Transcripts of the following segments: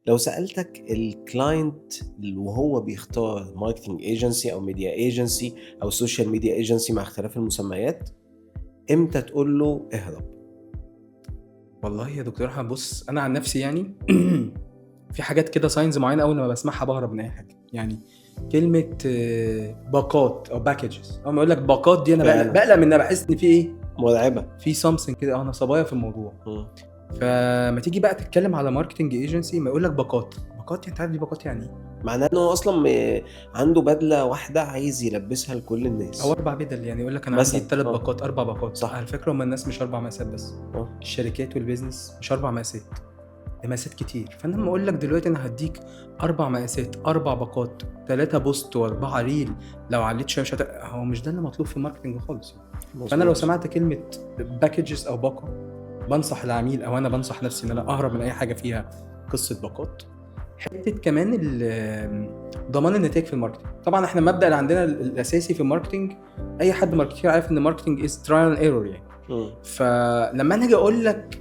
لو سألتك ال client وهو بيختار marketing agency او media agency او social media agency مع اختلاف المسميات، امتى تقول له اهرب؟ والله يا دكتور احمد، بص، انا عن نفسي يعني في حاجات كده signs معينة اول ما بسمعها بهرب من اي حاجه. يعني كلمة باقات او packages، اول ما يقول لك باقات دي انا بقلق. بقلق منها، بحس ان في ايه؟ مرعبه. في something كده، نصبايه في الموضوع. فما تيجي بقى تتكلم على marketing agency، ما يقول لك باقات، باقات، انت عارف دي باقات يعني ايه؟ معناه ان هو اصلا عنده بدله واحدة عايز يلبسها لكل الناس. او اربع بدل، يعني يقول لك انا مثلاً. عندي ثلاث باقات، اربع باقات. على فكرة هم الناس مش اربع مقاسات بس. الشركات وال business مش اربع مقاسات، ده مقاسات كتير. فانا لما اقول لك دلوقتي انا هديك اربع مقاسات، اربع باقات، ثلاثة post واربعة reel، لو عليت شوية مش هو مش ده اللي مطلوب في ال marketing خالص يعني. فانا لو سمعت كلمة packages او باقه، بنصح العميل او انا بنصح نفسي ان انا اهرب من اي حاجة فيها قصة باقات. حتة كمان ضمان النتائج في ال marketing، طبعا احنا المبدا اللي عندنا الاساسي في ال marketing، اي حد marketer عارف ان ال marketing is trial and error يعني. فلما انا اجي اقول لك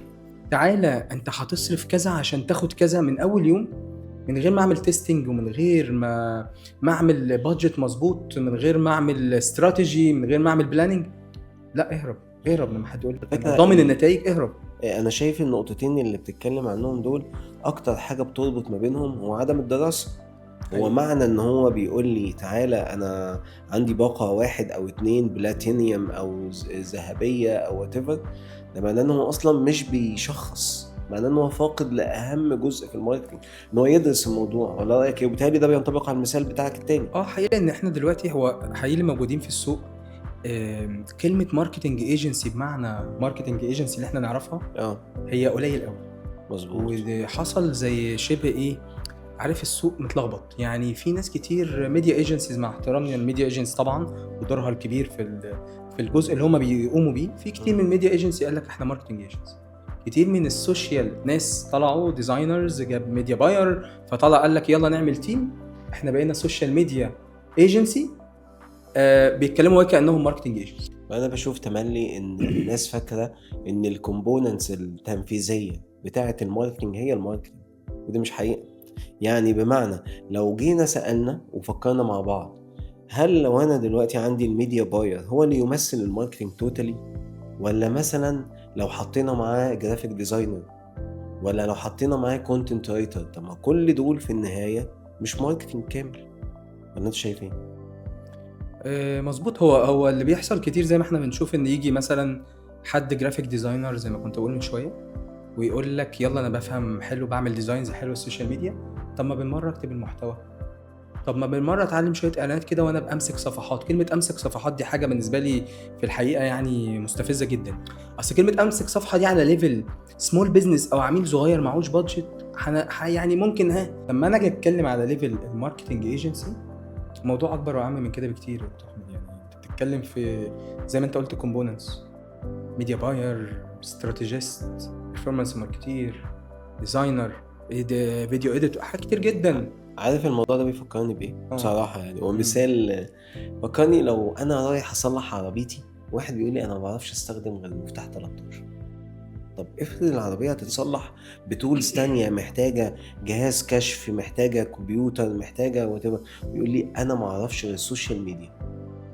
تعالى انت هتصرف كذا عشان تاخد كذا من اول يوم، من غير ما اعمل testing ومن غير ما اعمل budget مظبوط، من غير ما اعمل استراتيجي، من غير ما اعمل planning، لا اهرب، اهرب. لما حد يقول لك أنا فكرة ضامن النتائج، اهرب. انا شايف النقطتين اللي بتتكلم عنهم دول اكتر حاجة بتربط ما بينهم هو عدم الدراسه. هو معنى ان هو بيقول لي تعالى انا عندي باقه واحد او اتنين بلاتينيوم او ذهبية او whatever، ده معناه ان هو اصلا مش بيشخص، معناه ان هو فاقد لاهم جزء في ال marketing، ان هو يدرس الموضوع. ولا رايك ايه؟ وبالتالي ده بينطبق على المثال بتاعك التاني. اه، حقيقة ان احنا دلوقتي هو حقيقي اللي موجودين في السوق كلمة marketing agency بمعنى marketing agency اللي احنا نعرفها هي قليل قوي. وحصل زي شبه ايه، عارف، السوق متلخبط. يعني في ناس كتير media agencies، مع احترامي لل media agency طبعا ودورها الكبير في الجزء اللي هم بيقوموا بيه، في كتير من ال media agency قال لك احنا marketing agency. كتير من ال social ناس طلعوا designers جاب media buyer، فطلع قال لك يلا نعمل team، احنا بقينا social media agency. بيتكلموا وكانهم marketing agency. انا بشوف تملي ان الناس فاكره ان ال components التنفيذية بتاعه ال marketing هي ال marketing، ودي مش حقيقه. يعني بمعنى لو جينا سالنا وفكرنا مع بعض، هل لو انا دلوقتي عندي ال media buyer هو اللي يمثل ال marketing totally؟ ولا مثلا لو حطينا معاه graphic designer؟ ولا لو حطينا معاه content writer؟ طب ما كل دول في النهاية مش marketing كامل. ولا انت شايف ايه؟ مظبوط. هو اللي بيحصل كتير زي ما احنا بنشوف ان يجي مثلا حد graphic designer زي ما كنت بقول من شويه، ويقول لك يلا انا بفهم حلو، بعمل designs حلوة ال social media، طب ما بالمرة اكتب المحتوى، طب ما بالمرة اتعلم شوية اعلانات كده وانا بامسك صفحات. كلمة امسك صفحات دي حاجة بالنسبة لي في الحقيقة يعني مستفزة جدا. اصل كلمة امسك صفحة دي على level small business او عميل صغير معهوش budget يعني ممكن ها. لما انا اجي اتكلم على level ال marketing agency، الموضوع اكبر واعم من كده بكتير يا دكتور احمد. يعني انت بتتكلم في زي ما انت قلت components، media buyer، strategist، performance marketer، designer، video editor، حاجات كتير جدا. عارف الموضوع ده بيفكرني بايه؟ بصراحة يعني هو مثال فكرني لو انا رايح اصلح عربيتي، واحد بيقول لي انا ما بعرفش استخدم غير المفتاح 13. طب افرض العربية هتتصلح ب tools تانية، محتاجة جهاز كشف، محتاجة كمبيوتر، محتاجة whatever، بيقول لي انا ما اعرفش غير ال social media،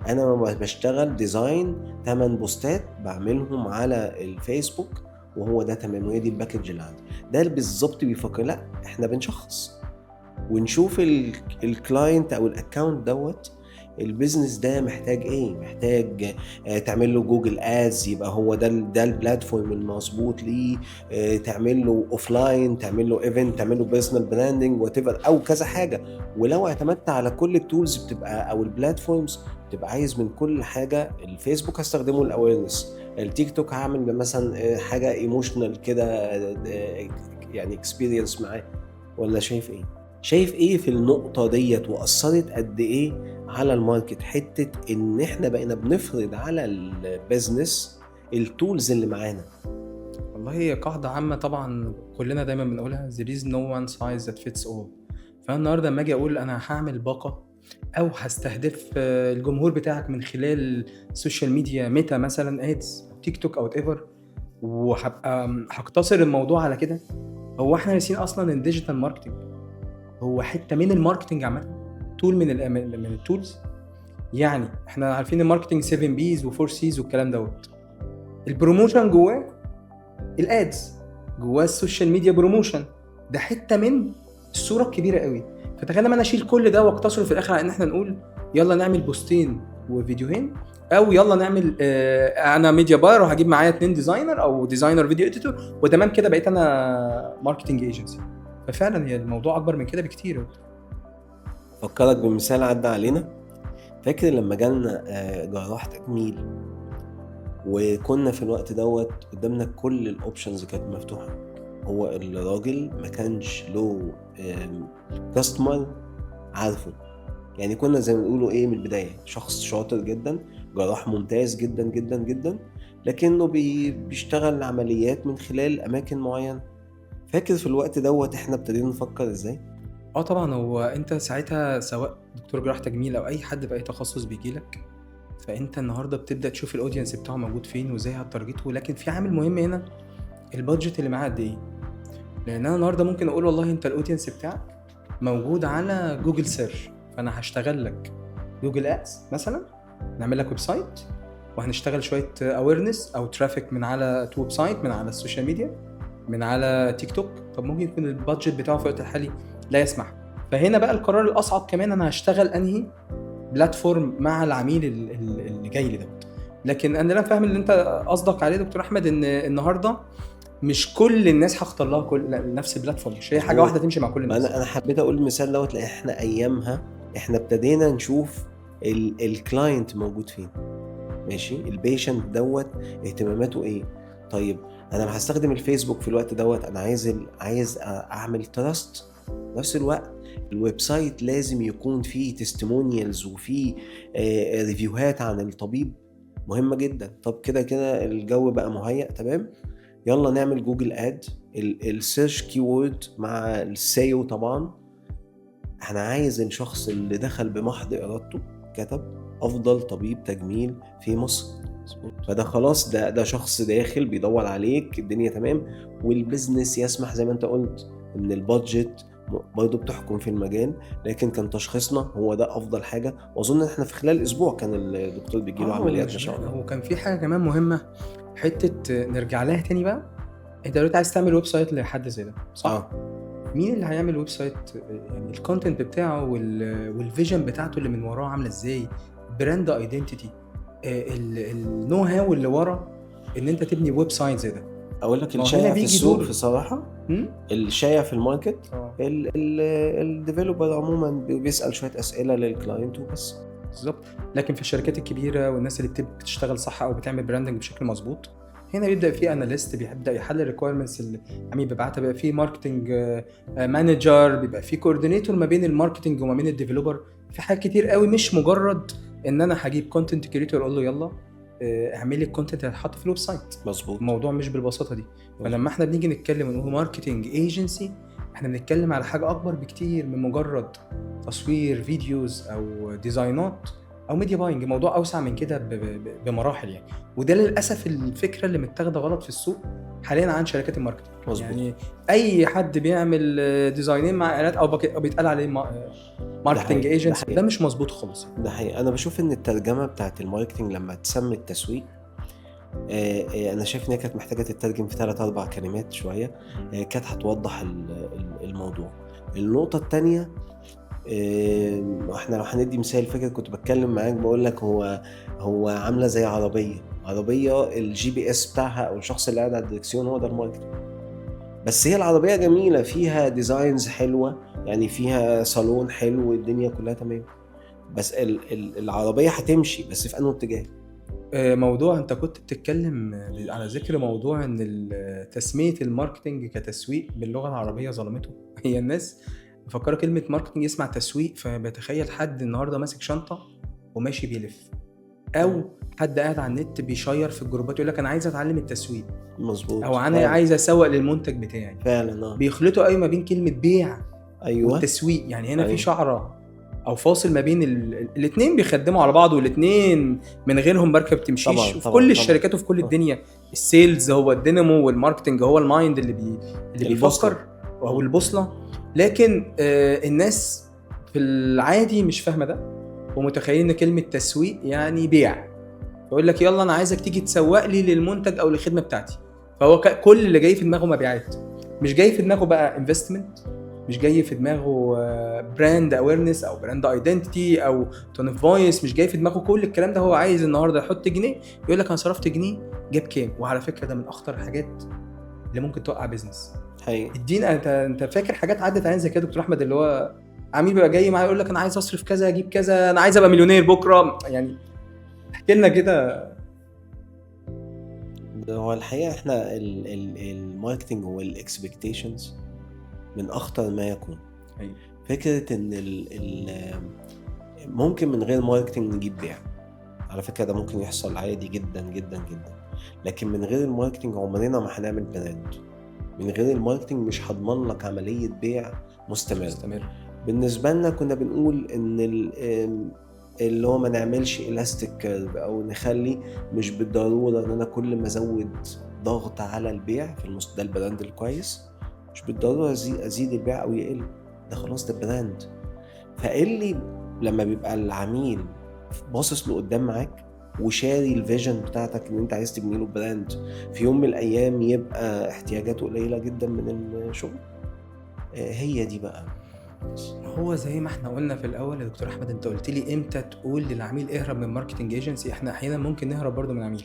انا ما بشتغل design 8 بوستات بعملهم على الفيسبوك وهو ده تمام وهي دي ال package اللي عندي. ده بالظبط بيفكر. لا، احنا بنشخص ونشوف ال client او ال account دوت، ال business ده محتاج ايه، محتاج تعمل له Google Ads، يبقى هو ده ده ال platform المظبوط ليه، تعمل له offline، تعمل له event، تعمل له personal branding، whatever او كذا حاجه. ولو اعتمدت على كل ال tools بتبقى او ال platforms، بتبقى عايز من كل حاجه. الفيسبوك هستخدمه ال awareness، التيك توك هعمل مثلا حاجة emotional كده يعني experience معاه. ولا شايف ايه؟ شايف ايه في النقطة ديت؟ وأثرت قد ايه على ال market حتة ان احنا بقينا بنفرض على ال business ال tools اللي معانا؟ والله هي قاعدة عامة طبعا كلنا دايما بنقولها، there is no one size that fits all. فأنا النهاردة لما أجي أقول أنا هعمل باقة أو هستهدف الجمهور بتاعك من خلال ال social media، ميتا مثلا ads أو تيك توك أو whatever، وهبقى هقتصر الموضوع على كده. هو احنا ناسيين اصلا ان digital marketing هو حتة من ال marketing عامه، tool من ال tools. يعني احنا عارفين ال marketing 7 Ps و4 Cs والكلام دوت، ال promotion جواه ال ads، جواه ال social media promotion، ده حتة من الصورة الكبيرة قوي. فتخيل لما انا اشيل كل ده واقتصره في الاخر على ان احنا نقول يلا نعمل بوستين وفيديوهين، او يلا نعمل انا media buyer وهجيب معايا 2 designer او designer video editor وتمام كده بقيت انا marketing agency. ففعلا هي الموضوع اكبر من كده بكتير. فكرك بمثال عدى علينا، فاكر لما جالنا جراح تجميل، وكنا في الوقت دوت قدامنا كل ال options كانت مفتوحة. هو الراجل ما كانش له customer عارفه، يعني كنا زي ما بنقولوا ايه من البداية، شخص شاطر جدا، جراح ممتاز جدا جدا جدا، لكنه بيشتغل عمليات من خلال اماكن معينة. فاكر في الوقت دوت احنا ابتدينا نفكر ازاي؟ طبعا. هو انت ساعتها سواء دكتور جراح تجميل او اي حد في اي تخصص بيجيلك، فانت النهارده بتبدا تشوف ال audience بتاعه موجود فين وازاي هت target ه. لكن في عامل مهم هنا، ال budget اللي معاه قد ايه. لان انا النهارده ممكن اقول والله انت ال audience بتاعك موجود على Google search، فانا هشتغل لك Google Ads مثلا، نعمل لك website وهنشتغل شوية awareness او traffic من على website، من على ال social media، من على تيك توك. طب ممكن يكون ال budget بتاعه في الوقت الحالي لا يسمح. فهنا بقى القرار الاصعب كمان، انا هشتغل انهي platform مع العميل اللي جاي لي دوت. لكن انا لا فاهم اللي انت قصدك عليه دكتور احمد، ان النهارده مش كل الناس هختار لها كل نفس ال platform، مش هي حاجة واحدة تمشي مع كل الناس. انا حبيت اقول المثال دوت لان احنا ايامها احنا ابتدينا نشوف ال client موجود فين، ماشي، ال patient دوت اهتماماته ايه. طيب انا لو هستخدم الفيسبوك في الوقت دوت، انا عايز اعمل trust، نفس الوقت ال website لازم يكون فيه testimonials وفيه review هات عن الطبيب مهمة جدا. طب كده كده الجو بقى مهيأ تمام، يلا نعمل Google Ad، ال search keyword مع ال SEO. طبعا احنا عايز الشخص اللي دخل بمحض ارادته كتب افضل طبيب تجميل في مصر، فده خلاص ده شخص داخل بيدور عليك، الدنيا تمام. وال business يسمح زي ما انت قلت ان ال budget برضه بتحكم في المجال، لكن كان تشخيصنا هو ده افضل حاجة. واظن احنا في خلال اسبوع كان الدكتور بيجي له عمليات ما شاء الله. وكان في حاجة كمان مهمة حتة نرجع لها تاني بقى، انت دلوقتي عايز تعمل website لحد زي ده صح؟ مين اللي هيعمل website؟ يعني ال content بتاعه وال vision بتاعته اللي من وراه عامله ازاي، brand identity، ال know how اللي ورا ان انت تبني website زي ده. اقول لك الشايع في السوق في صراحة، الشايع في ال market ال developer عموما بيسال شوية اسئلة لل client وبس. بالظبط. لكن في الشركات الكبيرة والناس اللي بتشتغل صح او بتعمل branding بشكل مظبوط، هنا بيبدا في analyst بيبدا يحلل ال requirements اللي العميل بيبعتها، بيبقى في marketing manager، بيبقى في coordinator ما بين ال marketing وما بين ال developer. في حاجات كتير قوي، مش مجرد ان انا هجيب content creator اقول له يلا اعمل لي ال content اللي هيتحط في ال website. مظبوط. الموضوع مش بالبساطة دي. فلما احنا بنيجي نتكلم ونقول marketing agency، احنا بنتكلم على حاجة اكبر بكتير من مجرد تصوير videos او design ات او media buying. الموضوع اوسع من كده بمراحل يعني. وده للاسف الفكرة اللي متاخده غلط في السوق حاليا عن شركات ال marketing. مظبوط. يعني اي حد بيعمل design ين مع اعلانات او بيتقال عليه marketing agency، ده مش مظبوط خالص. ده حقيقي. انا بشوف ان الترجمة بتاعت ال marketing لما تسمى التسويق، انا شايف انها كانت محتاجه تترجم في 3-4 كلمات شوية، كانت هتوضح الموضوع. النقطة الثانية، احنا لو هندي مثال، فاكر كنت بتكلم معاك بقول لك هو عامله زي عربية ال GPS بتاعها او الشخص اللي قاعد على الدركسيون هو ده ال marketing. بس هي العربية جميلة، فيها designs حلوة، يعني فيها صالون حلو، الدنيا كلها تمام، بس العربية هتمشي بس في انه اتجاه. موضوع انت كنت بتتكلم على ذكر موضوع ان تسميه ال marketing كتسويق باللغة العربية ظلمته. هي الناس مفكرة كلمة marketing يسمع تسويق، فبيتخيل حد النهارده ماسك شنطه وماشي بيلف، او حد قاعد على النت بي share في الجروبات يقول لك انا عايز اتعلم التسويق. مظبوط. او انا عايز اسوق للمنتج بتاعي. فعلا. بيخلطوا قوي ما بين كلمة بيع ايوه والتسويق. يعني هنا في شعره او فاصل ما بين الاثنين، بيخدموا على بعض، والاثنين من غيرهم بركة بتمشيش. طبعًا وفي طبعًا كل طبعًا. الشركات وفي كل الدنيا ال sales هو الدينامو وال marketing هو ال mind اللي بيفكر. او البوصله، لكن الناس في العادي مش فاهمه ده، ومتخيلين ان كلمة تسويق يعني بيع، يقول لك يلا انا عايزك تيجي تسوق لي للمنتج او للخدمة بتاعتي. فهو كل اللي جاي في دماغه مبيعات، مش جاي في دماغه بقى investment، مش جاي في دماغه brand awareness او brand identity او tone of voice، مش جاي في دماغه كل الكلام ده. هو عايز النهارده يحط جنيه يقول لك انا صرفت جنيه جاب كام. وعلى فكرة ده من اخطر الحاجات اللي ممكن توقع business. حقيقي. الدين انت فاكر حاجات عدت علينا زي كده يا دكتور احمد، اللي هو عميل بيبقى جاي معايا يقول لك انا عايز اصرف كذا اجيب كذا، انا عايز ابقى مليونير بكره، يعني احكي لنا كده. هو الحقيقة احنا ال marketing وال expectations من اخطر ما يكون. أيوة. فكرة ان ال ممكن من غير marketing نجيب بيع، على فكرة ده ممكن يحصل عادي جدا جدا جدا، لكن من غير ال marketing عمرنا ما هنعمل brand. من غير ال marketing مش هضمن لك عملية بيع مستمر. بالنسبة لنا كنا بنقول ان اللي هو ما نعملش elastic curve، او نخلي مش بالضرورة ان انا كل ما ازود ضغط على البيع في ده ال brand الكويس، مش بالضرورة ازيد البيع او يقل، ده خلاص ده brand. فاللي لما بيبقى العميل باصص لقدام معاك وشاري ال vision بتاعتك ان انت عايز تبني له brand في يوم من الايام يبقى احتياجاته قليله جدا من الشغل، هي دي بقى. هو زي ما احنا قلنا في الاول يا دكتور احمد، انت قلت لي امتى تقول للعميل اهرب من marketing agency. احنا احيانا ممكن نهرب برضو من عميل.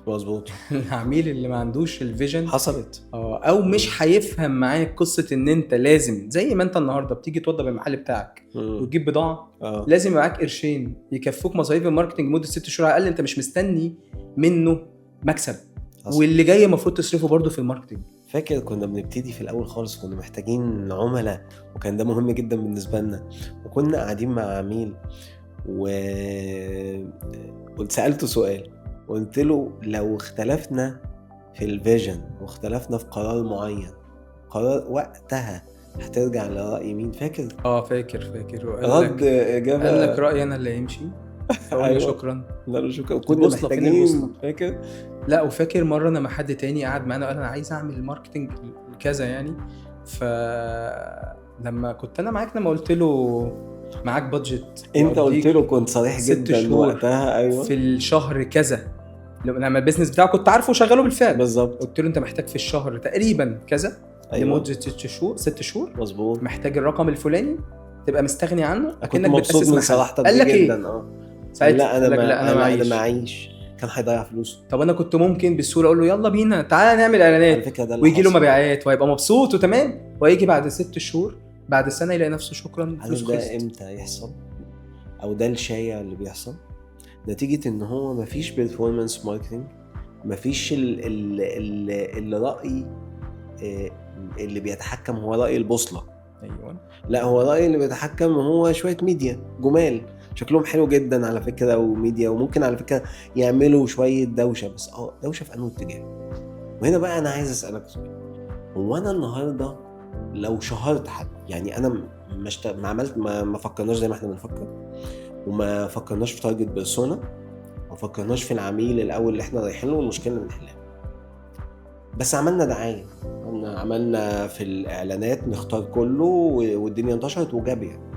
مظبوط. العميل اللي ما عندوش ال vision حصلت، او مش هيفهم معاك قصة ان انت لازم زي ما انت النهارده بتيجي توضب المحل بتاعك وتجيب بضاعة، لازم معاك قرشين يكفوك مصاريف ال marketing مده 6 شهور على الاقل. انت مش مستني منه مكسب، واللي جاي المفروض تصرفه برضو في ال marketing. فاكر كنا بنبتدي في الاول خالص، كنا محتاجين عملاء وكان ده مهم جدا بالنسبة لنا، وكنا قاعدين مع عميل وسالته سؤال، قلت له لو اختلفنا في ال vision واختلفنا في قرار معين، قرار وقتها هترجع لرأي مين؟ فاكر؟ فاكر. رد اجابه قال لك رأيي انا اللي يمشي. أيوة. شكرا. لا شكرا، كنا محتاجين. فاكر؟ لا وفاكر مرة انا مع حد تاني قعد معانا وقال انا عايز اعمل marketing كذا يعني، فلما كنت انا معاك لما قلت له معاك budget، انت قلت له كنت صريح جدا وقتها. ايوه، في الشهر كذا، لما ال business بتاعه كنت عارفه وشغله بالفعل بالظبط، قلت له انت محتاج في الشهر تقريبا كذا. أيوة. لمدة 6 شهور مظبوط، محتاج الرقم الفلاني تبقى مستغني عنه، اكنك مبسوط من صراحتك جدا. ساعتها لا انا انا معيش، كان هيضيع فلوسه. طب انا كنت ممكن بالسهولة اقول له يلا بينا تعالى نعمل اعلانات ويجي له مبيعات وهيبقى مبسوط وتمام، ويجي بعد 6 شهور بعد سنة يلاقي نفسه شكرا فلوسه خلصت. ده امتى يحصل؟ او ده الشايع اللي بيحصل نتيجة ان هو مفيش performance marketing، مفيش الراي اللي بيتحكم هو راي البوصلة. ايوه، لا هو راي اللي بيتحكم هو شوية ميديا جمال شكلهم حلو جدا على فكرة، وميديا، وممكن على فكرة يعملوا شوية دوشه، بس دوشه في انه اتجاه. وهنا بقى انا عايز اسالك سؤال، هو انا النهارده لو شهرت حد، يعني انا ما عملت ما فكرناش زي ما احنا بنفكر، وما فكرناش في target persona، ما فكرناش في العميل الاول اللي احنا رايحين له والمشكلة اللي بنحلها، بس عملنا دعاية، عملنا في الاعلانات نختار كله والدنيا انتشرت وجاب، يعني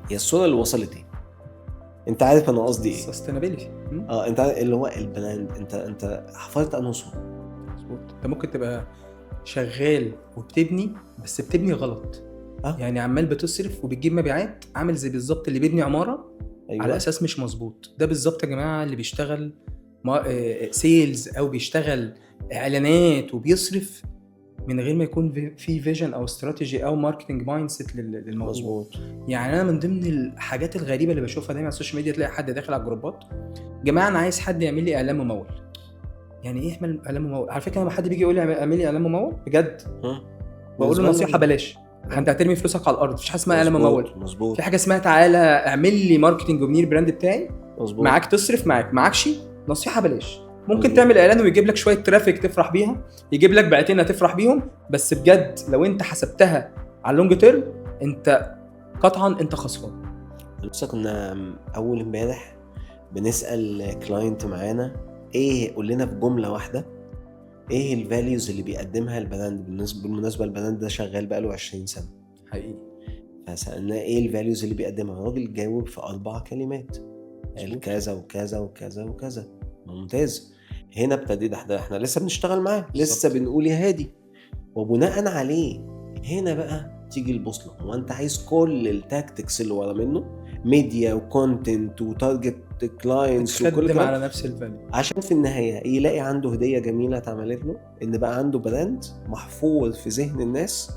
هي الصورة اللي وصلت ايه؟ انت عارف انا قصدي ايه؟ sustainability. انت اللي هو ال brand، انت حفرت انه صوره. مظبوط. انت ممكن تبقى شغال وبتبني، بس بتبني غلط. يعني عمال بتصرف وبتجيب مبيعات، عامل زي بالظبط اللي بيبني عمارة. أيوة. على اساس مش مظبوط. ده بالظبط يا جماعة اللي بيشتغل sales او بيشتغل اعلانات وبيصرف من غير ما يكون في vision او استراتيجي او marketing mindset للموضوع. مظبوط. يعني انا من ضمن الحاجات الغريبة اللي بشوفها دايما على ال social media، تلاقي حد داخل على الجروبات، جماعة انا عايز حد يعمل لي اعلان ممول. يعني ايه اعمل اعلان ممول؟ على فكرة لما حد بيجي يقول لي اعمل لي اعلان ممول بجد بقول له نصيحة بلاش، انت هترمي فلوسك على الارض. مفيش حاجة اسمها اعلان ممول. مظبوط. في حاجة اسمها تعالى اعمل لي marketing وبني ال brand بتاعي. مظبوط. معاك تصرف، معاكش نصيحة بلاش. ممكن تعمل اعلان ويجيب لك شوية traffic تفرح بيها، يجيب لك بيعتين هتفرح بيهم، بس بجد لو انت حسبتها على ال long term انت قطعا انت خسران. لسه كنا اول امبارح بنسال client معانا ايه، قول لنا في جملة واحدة ايه ال values اللي بيقدمها ال brand؟ بالمناسبة ال brand ده شغال بقاله 20 سنة. حقيقي. فسالناه ايه ال values اللي بيقدمها، الراجل جاوب في 4 كلمات، قال كذا وكذا وكذا وكذا. ممتاز. هنا ابتدينا، احنا لسه بنشتغل معاه، لسه بنقول يا هادي، وبناء عليه هنا بقى تيجي البوصلة. هو انت عايز كل ال tactics اللي ورا منه، media و content و target clients وكل الكلام على نفس ال value، عشان في النهاية يلاقي عنده هديه جميلة اتعملت له، ان بقى عنده brand محفور في ذهن الناس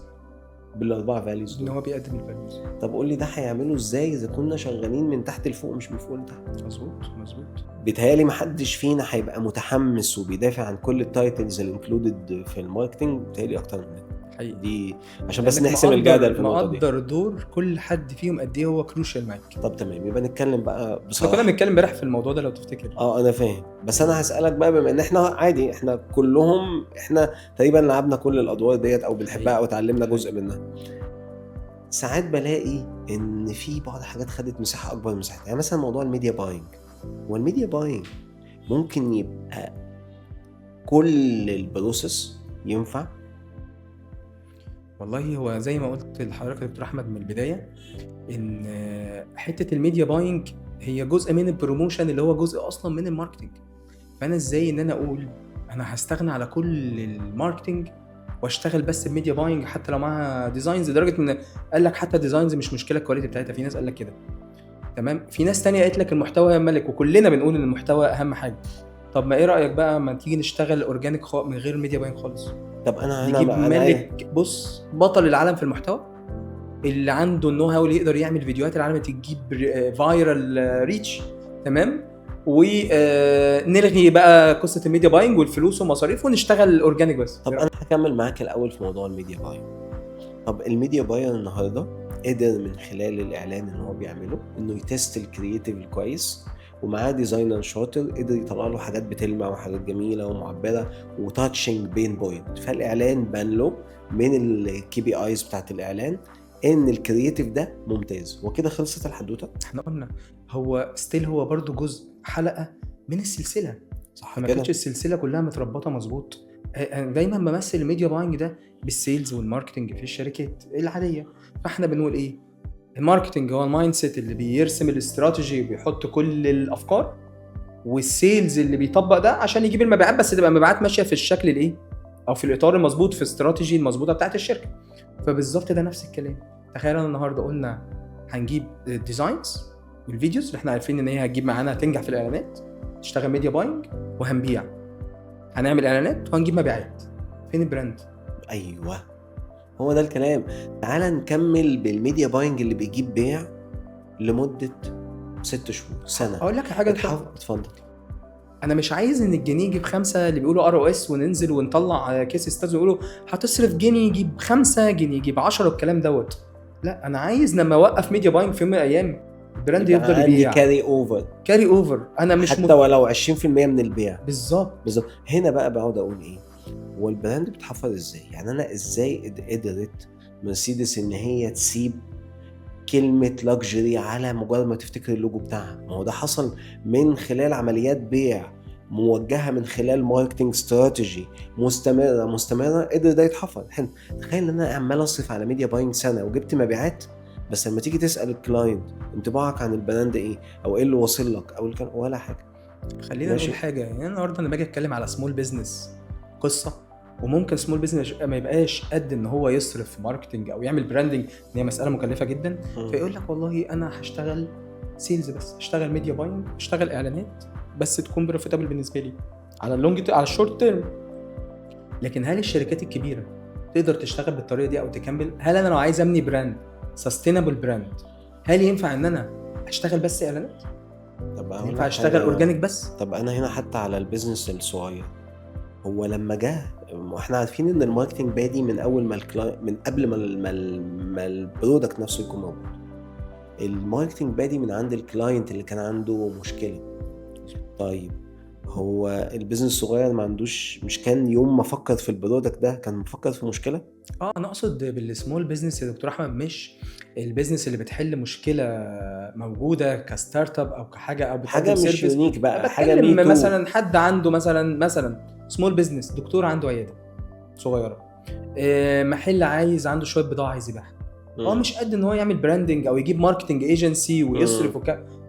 بالاربع values ان هو بيقدم ال values. طب قول لي ده هيعمله ازاي اذا كنا شغالين من تحت لفوق مش من فوق لتحت؟ مظبوط. بيتهيألي محدش فينا هيبقى متحمس وبيدافع عن كل ال titles ال included في ال marketing، بيتهيألي اكتر مننا حقيقي. دي عشان بس نحسم الجدل في النقطة دي. مقدر دور كل حد فيهم قد ايه هو crucial معاك. طب تمام، يبقى نتكلم بقى بصراحة. كنا بنتكلم امبارح في الموضوع ده لو تفتكر. انا فاهم، بس انا هسالك بقى، بما ان احنا عادي احنا كلهم احنا تقريبا لعبنا كل الادوار ديت او بنحبها او اتعلمنا جزء منها. ساعات بلاقي ان في بعض الحاجات خدت مساحة اكبر من مساحتها، يعني مثلا موضوع ال media buying. وال media buying ممكن يبقى كل ال process ينفع؟ والله هو زي ما قلت لحضرتك يا دكتور احمد من البداية، ان حتة ال media buying هي جزء من ال promotion اللي هو جزء اصلا من ال marketing. فانا ازاي ان انا اقول انا هستغنى على كل ال marketing واشتغل بس ب media buying حتى لو معاها designs، لدرجة ان قال لك حتى designs مش مشكلة ال quality بتاعتها. في ناس قال لك كده، تمام. في ناس تانية قالت لك المحتوى ملك، وكلنا بنقول ان المحتوى اهم حاجة. طب ما ايه رايك بقى ما تيجي نشتغل organic من غير media buying خالص؟ طب انا نجيب ملك، بص، بطل العالم في المحتوى، اللي عنده ال know how اللي يقدر يعمل فيديوهات العالم تجيب viral reach، تمام، ونلغي بقى قصة ال media buying والفلوس ومصاريف ونشتغل organic بس. طب انا هكمل معاك الاول في موضوع ال media buying. طب ال media buyer النهارده قدر من خلال الاعلان اللي هو بيعمله انه ي test ال creative الكويس، ومعاه designer شاطر قدر يطلع له حاجات بتلمع وحاجات جميلة ومعبره و touching pain point. فالاعلان بان له من ال KPIs بتاعت الاعلان ان ال creative ده ممتاز، وكده خلصت الحدوتة. احنا قلنا هو still هو برضو جزء، حلقة من السلسلة، صح ما كده؟ كانتش السلسلة كلها متربطه مظبوط. انا دايما بمثل ال media buying ده بال sales وال marketing في الشركات العادية. فاحنا بنقول ايه؟ ال marketing هو ال mindset اللي بيرسم الاستراتيجي وبيحط كل الافكار، وال sales اللي بيطبق ده عشان يجيب المبيعات، بس تبقى المبيعات ماشية في الشكل الايه او في الاطار المظبوط، في الاستراتيجي المظبوطه بتاعت الشركة. فبالظبط ده نفس الكلام. تخيل انا النهارده قلنا هنجيب ال designs وال videos اللي احنا عارفين ان هي هتجيب معانا، هتنجح في الاعلانات، تشتغل media buying، وهنبيع، هنعمل اعلانات وهنجيب مبيعات. فين ال brand؟ ايوه هو ده الكلام. تعال نكمل بال media buying اللي بيجيب بيع لمدة 6 شهور، سنة. اقول لك حاجة، اتفضل. انا مش عايز ان الجنيه يجيب 5 اللي بيقولوا ROAS، وننزل ونطلع case studies ويقولوا هتصرف جنيه يجيب 5 جنيه يجيب 10 والكلام دوت. لا، انا عايز لما اوقف media buying في يوم من الايام ال brand يفضل يبيع، carry over، carry over. انا مش حتى ولو 20% من البيع. بالظبط. هنا بقى بقعد اقول ايه هو ال brand بيتحفر ازاي؟ يعني انا ازاي قدرت مرسيدس ان هي تسيب كلمة luxury على مجرد ما تفتكر اللوجو بتاعها؟ ما هو ده حصل من خلال عمليات بيع موجهة من خلال marketing strategy مستمرة، قدر ده يتحفر. حلو. تخيل ان انا عمال اصرف على media buying سنة وجبت مبيعات، بس لما تيجي تسأل ال client انطباعك عن ال brand ايه او ايه اللي واصل لك او ولا حاجة. خلينا نقول حاجة، يعني النهارده انا باجي اتكلم على small business قصة، وممكن small business ما يبقاش قد ان هو يصرف في marketing او يعمل branding، ان هي مسالة مكلفة جدا. فيقول لك والله انا هشتغل sales بس، هشتغل media buying، هشتغل اعلانات بس تكون profitable بالنسبة لي على ال long، على ال short term. لكن هل الشركات الكبيرة تقدر تشتغل بالطريقة دي او تكمل؟ هل انا لو عايز ابني brand sustainable brand، هل ينفع ان انا اشتغل بس اعلانات؟ طب ينفع اشتغل organic بس؟ طب انا هنا حتى على ال business الصغير، هو لما جه واحنا عارفين ان ال marketing بادي من اول ما من قبل ما ال product نفسه يكون موجود. ال marketing بادي من عند ال client اللي كان عنده مشكلة. طيب هو ال business الصغير ما عندوش، مش كان يوم ما فكر في ال product ده كان مفكر في مشكلة؟ انا اقصد بال small business يا دكتور احمد مش ال business اللي بتحل مشكلة موجودة ك startup او كحاجة او حاجة مش unique بقى، حاجة مثلا حد عنده مثلا small business، دكتور عنده عيادة صغيرة، محل عايز عنده شوية بضاعة عايز يبيعها، هو مش قد ان هو يعمل branding او يجيب marketing agency ويصرف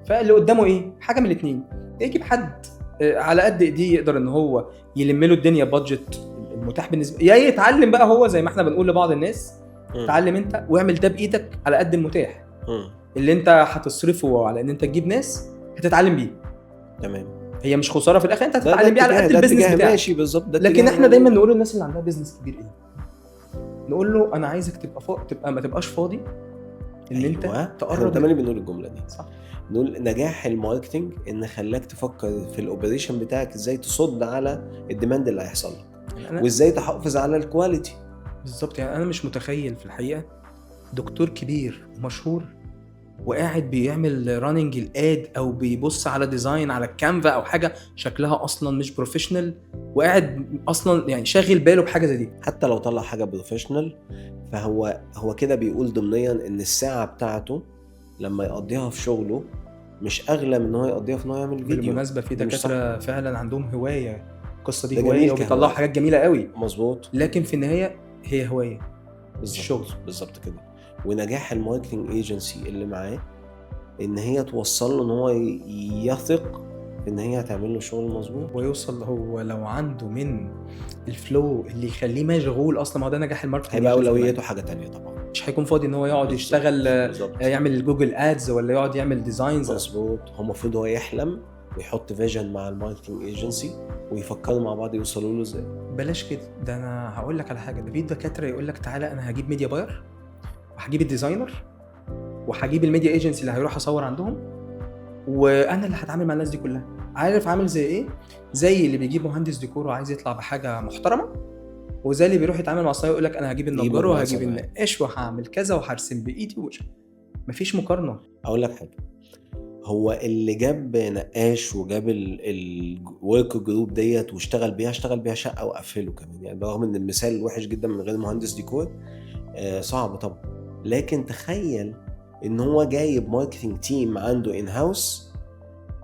فاللي قدامه ايه؟ حاجة من الاثنين، يجيب حد على قد ايديه يقدر ان هو يلم له الدنيا budget المتاح بالنسبة، يا يتعلم بقى هو زي ما احنا بنقول لبعض الناس، اتعلم انت واعمل ده بايدك على قد المتاح. اللي انت هتصرفه على ان انت تجيب ناس هتتعلم بيه. تمام. هي مش خسارة في الاخر، انت هتتعلم بيه على قد ال business بتاعك. ماشي بالظبط. لكن احنا دايما نقول للناس اللي عندها business كبير ايه؟ نقول له انا عايزك تبقى تبقى ما تبقاش فاضي ان انت تقرب. احنا بنقول الجملة دي صح. نقول نجاح ال marketing ان خلاك تفكر في ال operation بتاعك ازاي تصد على ال demand اللي هيحصل لك، وازاي تحافظ على ال quality. بالظبط. يعني انا مش متخيل في الحقيقة دكتور كبير ومشهور وقاعد بيعمل running ال ad او بيبص على design على ال Canva او حاجة شكلها اصلا مش professional، وقاعد اصلا يعني شاغل باله بحاجة زي دي. حتى لو طلع حاجة professional فهو كده بيقول ضمنيا ان الساعة بتاعته لما يقضيها في شغله مش اغلى من ان هو يقضيها في ان هو يعمل فيديو. بالمناسبة في دكاترة فعلا عندهم هواية، القصة دي هواية وبيطلعوا حاجات جميلة قوي. مظبوط. لكن في النهاية هي هواية الشغل. بالظبط كده. ونجاح ال marketing agency اللي معاه ان هي توصل له ان هو يثق ان هي هتعمل له شغل مظبوط ويوصل. هو لو عنده من ال flow اللي يخليه مشغول اصلا، ما هو ده نجاح ال marketing. هيبقى اولوياته حاجة تانية طبعا، مش هيكون فاضي ان هو يقعد يشتغل يعمل Google Ads ولا يقعد يعمل designs. مظبوط. هو المفروض هو يحلم ويحط vision مع ال marketing agency ويفكروا مع بعض يوصلوا له ازاي. بلاش كده. ده انا هقول لك على حاجة، ده في دكاترة يقول لك تعالى انا هجيب media buyer وهجيب ال designer وهجيب ال media agency اللي هيروح اصور عندهم، وانا اللي هتعامل مع الناس دي كلها. عارف عامل زي ايه؟ زي اللي بيجيب مهندس ديكور وعايز يطلع بحاجة محترمه، وزي اللي بيروح يتعامل مع الصنايعي يقول لك انا هجيب النجار وهجيب النقاش وهعمل كذا وهرسم بايدي مفيش مقارنة. اقول لك حاجة، هو اللي جاب نقاش وجاب ال work group ديت واشتغل بيها، اشتغل بيها شقه وقفله كمان، يعني برغم ان المثال وحش جدا من غير مهندس ديكور صعب طبعا، لكن تخيل ان هو جايب marketing team عنده in house،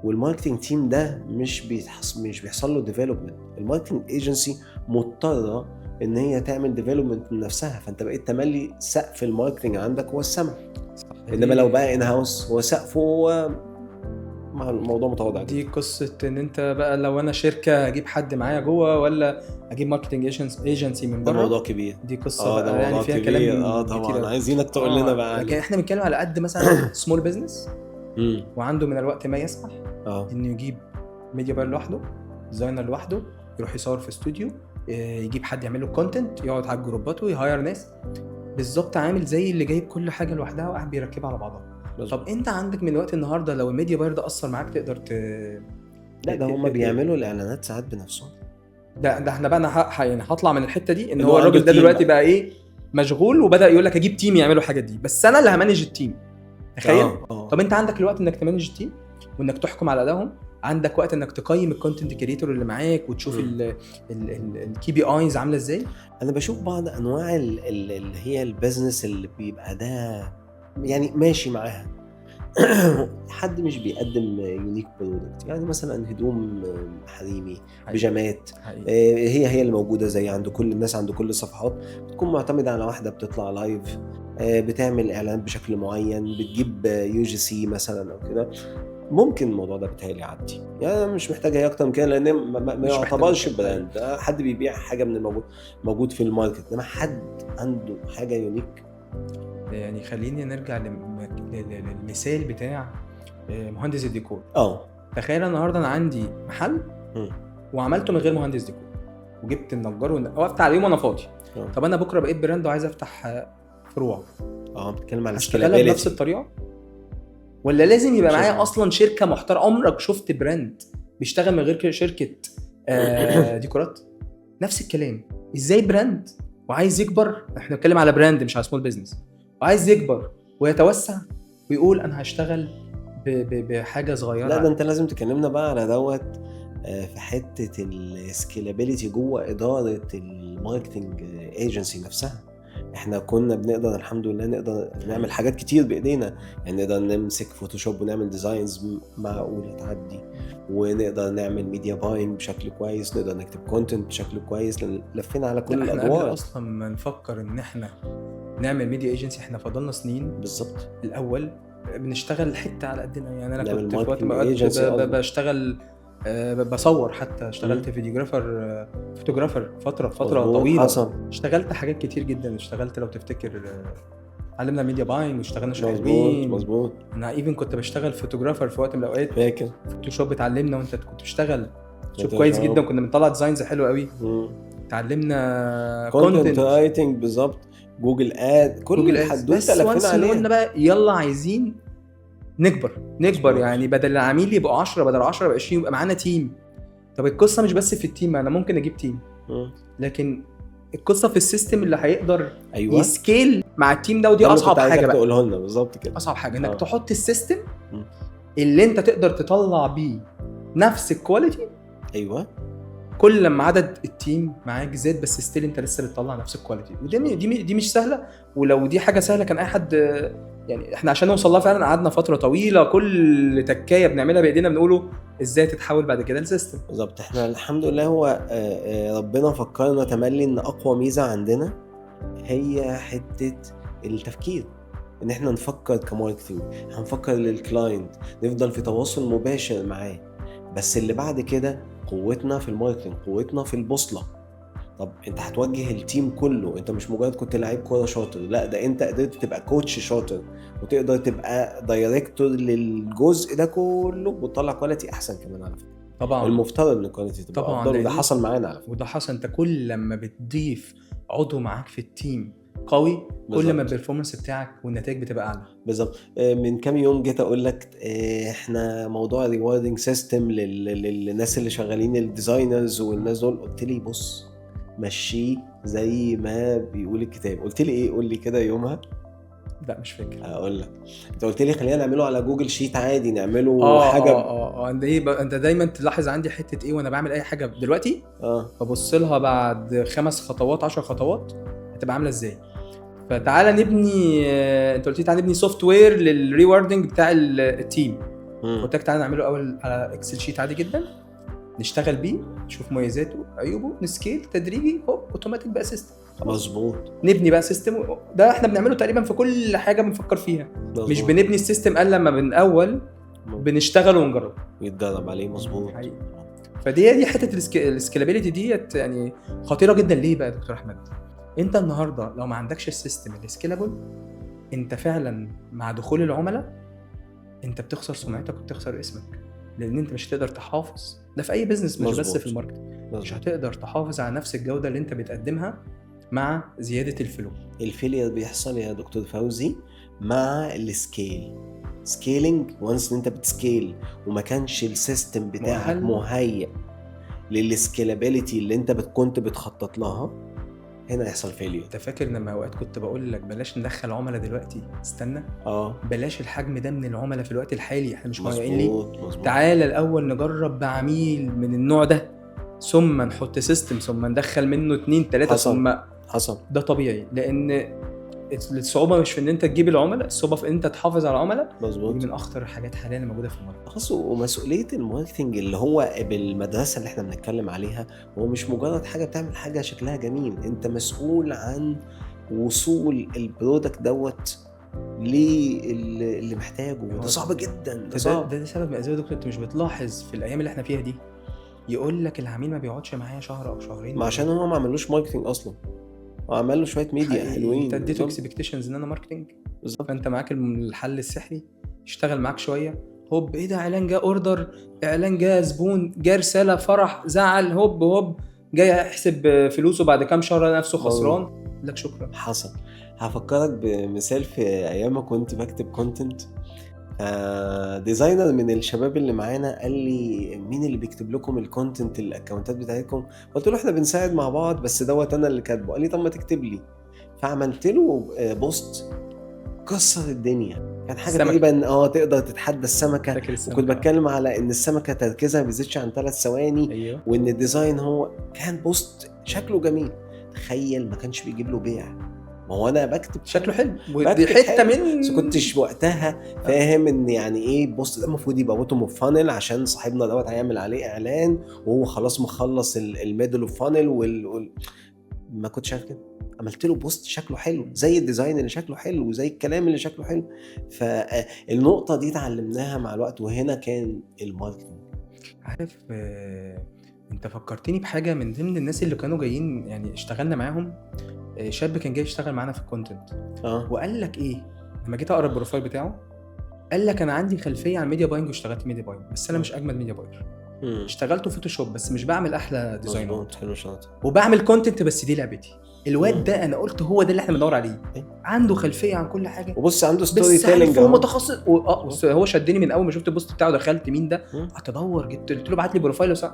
وال marketing team ده مش بيحصل له development. ال marketing agency مضطرة ان هي تعمل development لنفسها، فانت بقيت تملي سقف ال marketing عندك هو السما. انما لو بقى in house هو سقفه هو مع الموضوع متواضع. دي قصة ان انت بقى لو انا شركة اجيب حد معايا جوه ولا اجيب marketing agency من بره، ده موضوع كبير. دي قصة بقى يعني فيها كلام طبعا عايزينك تقول لنا بقى. لكن احنا بنتكلم على قد مثلا small business وعنده من الوقت ما يسمح انه يجيب media buyer لوحده، designer لوحده، يروح يصور في استوديو، يجيب حد يعمل له content، يقعد على الجروبات وي hire ناس. بالظبط عامل زي اللي جايب كل حاجة لوحدها وقاعد بيركبها على بعضها. طب انت عندك من وقت النهارده لو ال media buyer ده اثر معاك تقدر لا ده هما بيعملوا الاعلانات ساعات بنفسهم. ده احنا بقى انا يعني هطلع من الحتة دي ان هو الراجل ده دلوقتي بقى ايه مشغول وبدا يقول لك اجيب team يعملوا الحاجات دي، بس انا اللي ه manage ال team. تخيل. طب انت عندك الوقت انك ت manage ال team وانك تحكم على ادائهم، عندك وقت انك تقيم ال content creator اللي معاك وتشوف ال KPIs عامله ازاي. انا بشوف بعض انواع اللي هي ال business اللي بيبقى ده يعني ماشي معاها حد مش بيقدم unique product، يعني مثلا هدوم حريمي، بيجامات، هي اللي موجودة زي عند كل الناس، عند كل الصفحات، بتكون معتمدة على واحدة بتطلع live، بتعمل اعلان بشكل معين، بتجيب UGC مثلا او كده. ممكن الموضوع ده بيتهيألي يعدي، يعني مش محتاجه هي اكتر من كده، لان ما يعتبرش brand. حد بيبيع حاجة من الموجود موجود في ال market، انما حد عنده حاجة unique. يعني خليني نرجع للمثال بتاع مهندس الديكور. تخيل النهارده انا عندي محل وعملته من غير مهندس ديكور، وجبت النجار وقفت على يوم وانا فاضي. طب انا بكره بقيت brand وعايز افتح فروع. بتتكلم على اشتغلها بنفس الطريقة ولا لازم يبقى معايا اصلا شركة محترمه؟ عمرك شفت brand بيشتغل من غير شركة ديكورات؟ نفس الكلام. ازاي brand وعايز يكبر، احنا بنتكلم على brand مش على small business، وعايز يكبر ويتوسع ويقول انا هشتغل بحاجة صغيرة. لا ده انت لازم تكلمنا بقى على دوت في حتة ال scalability جوه ادارة ال marketing agency نفسها. احنا كنا بنقدر الحمد لله نقدر نعمل حاجات كتير بايدينا، يعني نقدر نمسك Photoshop ونعمل designs معقولة تعدي، ونقدر نعمل media buying بشكل كويس، نقدر نكتب content بشكل كويس، لان لفينا على كل لا، احنا قبل الادوار. اصلا ما نفكر ان احنا نعمل media agency احنا فضلنا سنين بالظبط الاول بنشتغل حتة على قدنا. يعني انا نعمل كنت في وقت marketing من الأوقات agency قصدك. بشتغل، بصور، حتى اشتغلت videographer، photographer فترة مظبوط، طويلة. حصل. اشتغلت حاجات كتير جدا، اشتغلت لو تفتكر، علمنا media buying واشتغلنا شوية مظبوط حلوين. مظبوط. انا even كنت بشتغل photographer في وقت من الاوقات. فاكر. Photoshop اتعلمنا وانت كنت بتشتغل Photoshop كويس Photoshop. جدا، كنا بنطلع designs حلوة قوي. اتعلمنا content writing بالظبط، Google Ad، كل جوجل الحدوتة بس لفينا once عليها. قلنا بقى يلا عايزين نكبر نكبر، مظبوط. يعني بدل العميل يبقوا 10، بدل 10 يبقى 20، يبقى معانا team. طب القصة مش بس في ال team، انا ممكن اجيب team، لكن القصة في ال system اللي هيقدر ي scale مع ال team ده، ودي ده اللي اصعب كنت عايزك حاجة بقى. تقوله لنا بالظبط كده. اصعب حاجة انك تحط ال system اللي انت تقدر تطلع بيه نفس ال quality. كل لما عدد ال team معاك زاد، بس still انت لسه بتطلع نفس ال quality، ودي دي دي مش سهله. ولو دي حاجة سهلة كان اي حد، يعني احنا عشان نوصل لها فعلا قعدنا فترة طويله، كل تكايه بنعملها بايدينا بنقوله ازاي تتحول بعد كده ل system. بالظبط. احنا الحمد لله هو ربنا فكرنا تملي ان اقوى ميزة عندنا هي حتة التفكير، ان احنا نفكر ك marketing، هنفكر لل client، نفضل في تواصل مباشر معاه. بس اللي بعد كده قوتنا في ال marketing، قوتنا في البوصلة. طب انت هتوجه ال team كله، انت مش مجرد كنت لعيب كورة شاطر، لا ده انت قدرت تبقى coach شاطر وتقدر تبقى director للجزء ده كله وتطلع quality احسن كمان على فكرة. طبعا. المفترض ان ال quality تبقى طبعاً، افضل، وده لأن- حصل معانا على فكرة. وده حصل. انت كل لما بتضيف عضو معاك في ال team قوي، كل ما ال performance بتاعك والنتائج بتبقى اعلى. بالظبط. من كام يوم جيت اقول لك احنا موضوع rewarding system للناس اللي شغالين ال designers والناس دول، قلت لي بص مشيه زي ما بيقول الكتاب. قلت لي ايه؟ قول لي كده يومها. لا مش فاكر. هقول لك، انت قلت لي خلينا نعمله على Google Sheet عادي، نعمله حاجة. انت ايه انت دايما تلاحظ عندي حتة ايه وانا بعمل اي حاجة دلوقتي ببص لها بعد 5 خطوات 10 خطوات هتبقى عامله ازاي. فتعالى نبني، انت قلت لي تعالى نبني software لل rewarding بتاع ال team. قلت لك تعالى نعمله اول على Excel sheet عادي جدا، نشتغل بيه، نشوف مميزاته عيوبه، ن scale تدريجي، هوب اوتوماتيك بقى system. مظبوط. نبني بقى system. ده احنا بنعمله تقريبا في كل حاجة بنفكر فيها. مظبوط. مش بنبني ال system الا لما من اول بنشتغل ونجرب يتدرب عليه. مظبوط. حقيقي. فدي حتة ال scalability ديت يعني خطيرة جدا. ليه بقى يا دكتور احمد؟ انت النهارده لو ما عندكش ال system ال scalable، انت فعلا مع دخول العملاء انت بتخسر سمعتك وبتخسر اسمك، لان انت مش هتقدر تحافظ. ده في اي business مش بس في ال marketing. مش هتقدر تحافظ على نفس الجودة اللي انت بتقدمها مع زيادة ال flow. ال failure بيحصل يا دكتور فوزي مع ال scale، scaling once ان انت بت scale وما كانش ال system بتاعك مؤهل. مهيئ لل scalability اللي انت كنت بتخطط لها، هنا يحصل failure. انت فاكر لما اوقات كنت بقول لك بلاش ندخل عملاء دلوقتي، استنى، بلاش الحجم ده من العملاء في الوقت الحالي، احنا مش مهيئين ليه. مظبوط. تعالى الاول نجرب بعميل من النوع ده، ثم نحط system، ثم ندخل منه 2 3 حصل. ثم حصل. ده طبيعي، لان الصعوبة مش في ان انت تجيب العملاء، الصعوبة في ان انت تحافظ على العملاء. دي من اخطر الحاجات حاليا اللي موجودة في ال market. خلاص. ومسؤولية ال marketing اللي هو بالمدرسة اللي احنا بنتكلم عليها، هو مش مجرد حاجة بتعمل حاجة شكلها جميل، انت مسؤول عن وصول ال product دوت للي محتاجه، وده صعب جدا، ده صعب. ده سبب من اسباب يا دكتور انت مش بتلاحظ في الايام اللي احنا فيها دي يقول لك العميل ما بيقعدش معايا شهر او شهرين. ما عشان هو ما عملوش marketing اصلا، هو عمل له شوية ميديا حقيقي. حلوين. انت اديته expectations ان انا marketing، فانت معاك الحل السحري، اشتغل معاك شوية، هوب ايه ده، اعلان جه order، اعلان جه زبون، جه رسالة، فرح، زعل، هوب هوب جاي يحسب فلوسه بعد كام شهر نفسه خسران، لك شكرا. حصل. هفكرك بمثال، في ايام ما كنت بكتب content، designer من الشباب اللي معانا قال لي مين اللي بيكتب لكم ال content ال accountات بتاعتكم؟ قلت له احنا بنساعد مع بعض بس دوت انا اللي كاتبه. قال لي طب ما تكتب لي. فعملت له post كسر الدنيا، كان حاجة السمكة. تقريبا تقدر تتحدى السمكة. فاكر السمكة. وكنت بتكلم على ان السمكة تركيزها ما بيزيدش عن 3 ثواني. وان ال design هو كان post شكله جميل. تخيل ما كانش بيجيب له بيع. ما هو انا بكتب شكله حلو، ودي حتة من بس كنتش وقتها فاهم ان يعني ايه ال post ده المفروض يبقى bottom of funnel عشان صاحبنا دوت هيعمل عليه اعلان وهو خلاص مخلص ال middle of funnel ما كنتش عارف كده. عملت له post شكله حلو زي ال design اللي شكله حلو وزي الكلام اللي شكله حلو. فالنقطه دي اتعلمناها مع الوقت، وهنا كان ال marketing. عارف انت فكرتني بحاجة، من ضمن الناس اللي كانوا جايين يعني اشتغلنا معاهم، شاب كان جاي يشتغل معانا في ال content. وقال لك ايه لما جيت اقرا ال profile بتاعه، قال لك انا عندي خلفية عن media buying واشتغلت media buying، بس انا مش اجمد media buyer. اشتغلت Photoshop بس مش بعمل احلى design ات. مظبوط، حلو، شاطر. وبعمل content بس دي لعبتي. الواد ده انا قلت هو ده اللي احنا بندور عليه. عنده خلفية عن كل حاجة، وبص عنده story بس telling. عارف هو متخصص بص هو شدني من اول ما شفت ال post بتاعه، دخلت مين ده؟ قعدت ادور، جبت قلت له ابعت لي profile وسع.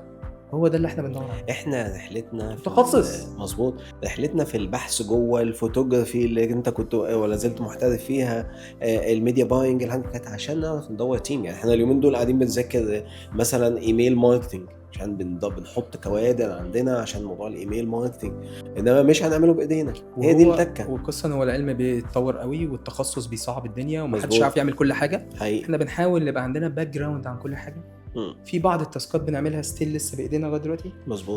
هو ده اللي احنا بندور عليه. احنا رحلتنا في متخصص. مظبوط، رحلتنا في البحث جوه الفوتوغرافي اللي انت كنت ولا زلت محترف فيها، ال media buying، الحاجات كانت عشان نعرف ندور team. يعني احنا اليومين دول قاعدين بنذاكر مثلا email marketing عشان بنحط كوادر عندنا عشان موضوع ال email marketing، انما مش هنعمله بايدينا. هي دي التكه. والقصه ان هو العلم بيتطور قوي والتخصص بيصعب الدنيا ومحدش عارف يعمل كل حاجة. حقيقي. احنا بنحاول نبقى عندنا background عن كل حاجة. في بعض ال task ات بنعملها still لسه بايدينا لغاية دلوقتي.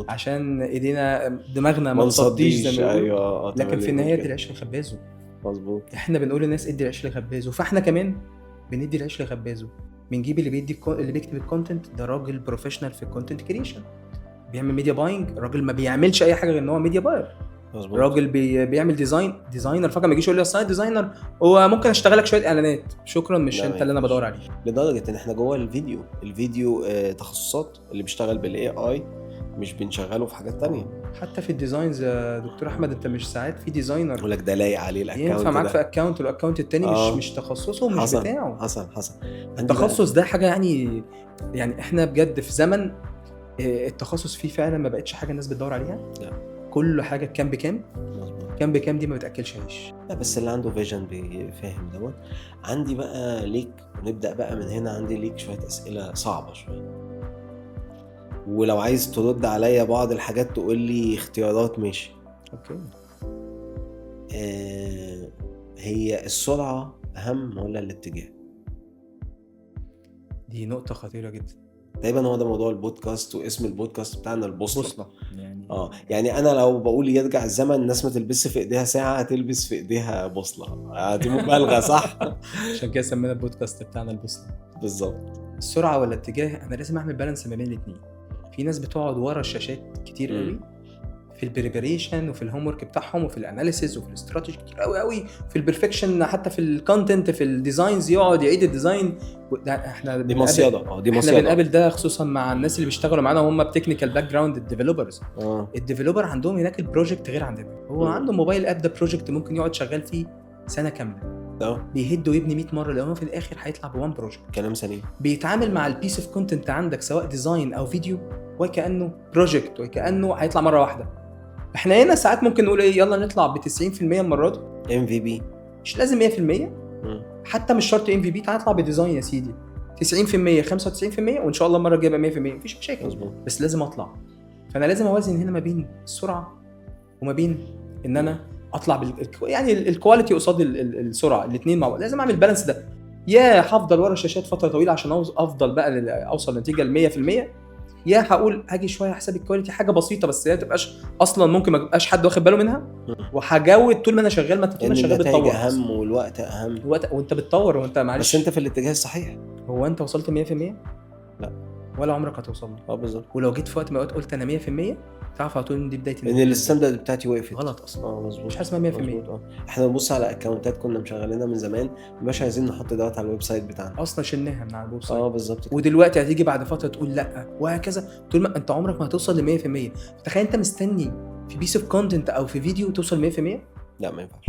عشان ايدينا دماغنا ما تصديش زي ما بيقولوا. لكن في النهاية ادي العيش لخبازه. احنا بنقول للناس ادي العيش لخبازه، فاحنا كمان بندي العيش لخبازه. بنجيب اللي بيدي اللي بيكتب ال content ده راجل professional في ال content creation، بيعمل media buying، راجل ما بيعملش اي حاجة غير ان هو media buyer. راجل بيعمل design، designer، فجاة ما يجيش يقول لي اصل انا designer وممكن اشتغلك شوية اعلانات، شكرا مش لا، ما انت اللي انا ينفعش. بدور عليه. لدرجة ان احنا جوه الفيديو تخصصات اللي بيشتغل بال AI مش بنشغله في حاجات تانية. حتى في ال designs يا دكتور احمد، انت مش ساعات في designer يقول لك ده لايق عليه ال account ينفع معاك ده. في account وال account التاني مش تخصصه ومش بتاعه. حصل عندي بقى التخصص ده حاجة يعني احنا بجد في زمن التخصص فيه فعلا ما بقتش حاجة الناس بتدور عليها. لا. كل حاجة كام بكام. كام بكام دي ما بتاكلش عيش. لا بس اللي عنده vision بيفهم دوت. عندي بقى ليك، نبدا بقى من هنا، عندي ليك شوية اسئلة صعبة شوية، ولو عايز ترد عليا بعض الحاجات تقول لي اختيارات ماشي. okay. هي السرعة اهم ولا الاتجاه؟ دي نقطة خطيرة جدا. تقريبا هو ده موضوع البودكاست، واسم البودكاست بتاعنا البوصلة. بوصله يعني. يعني انا لو بقول يرجع الزمن الناس ما تلبسش في ايديها ساعة، تلبس في ايديها بوصله. دي مبالغه صح؟ عشان كده سمينا البودكاست بتاعنا البوصلة. بالظبط. السرعة ولا الاتجاه؟ انا لازم اعمل balance ما بين الاثنين. في ناس بتقعد ورا الشاشات كتير قوي في ال preparation وفي ال homework بتاعهم وفي ال analysis وفي الاستراتيجي كتير قوي قوي، في ال perfection، حتى في ال content، في ال designs يقعد يعيد ال design. ده احنا دي بنقابل مصيده. دي احنا مصيده. بنقابل ده خصوصا مع الناس اللي بيشتغلوا معانا وهم ب technical background، ال developers. ال developer عندهم هناك ال project غير عندنا. هو عنده mobile app، ده project ممكن يقعد شغال فيه سنة كاملة. بيهد ويبني 100 مرة، لان هو في الاخر هيطلع ب one project. كلام سليم. بيتعامل مع ال piece of content عندك سواء design او فيديو وكانه project، وكانه هيطلع مرة واحدة. احنا هنا ساعات ممكن نقول ايه، يلا نطلع ب 90% المرة دي. MVP. مش لازم 100%، حتى مش شرط MVP. تعالى نطلع ب design يا سيدي 90%، 95%، وان شاء الله المرة الجاية يبقى 100%، مفيش مشاكل. بس لازم اطلع. فانا لازم اوازن هنا ما بين السرعة وما بين ان انا اطلع يعني ال quality قصاد السرعة، الاثنين مع بعض لازم اعمل balance ده. يا هفضل ورا الشاشات فترة طويلة عشان افضل بقى اوصل لنتيجة ال 100%، يا هقول هاجي شوية على حساب ال quality، حاجة بسيطة بس هي ما تبقاش اصلا ممكن ما يبقاش حد واخد باله منها، وهجود طول ما انا شغال. ما انت طول ما لان انا شغال النتائج بتطور اهم والوقت اهم. الوقت وانت بتطور وانت معلش. بس انت في الاتجاه الصحيح. هو انت وصلت 100%؟ لا. ولا عمرك هتوصل له. بالظبط. ولو جيت في وقت من الاوقات قلت انا 100%، تعرف على طول ان دي بداية ان ال standard بتاعتي وقفت. غلط اصلا. مظبوط. مش حاجة اسمها 100%. مظبوط. احنا بنبص على account ات كنا مشغلينها من زمان، مش عايزين نحط دوت على ال website بتاعنا اصلا، شلناها من على ال website. بالظبط كده. ودلوقتي هتيجي بعد فترة تقول لا، وهكذا. طول ما انت عمرك ما هتوصل ل 100%. تخيل انت مستني في piece of content او في فيديو توصل 100%. لا ما ينفعش.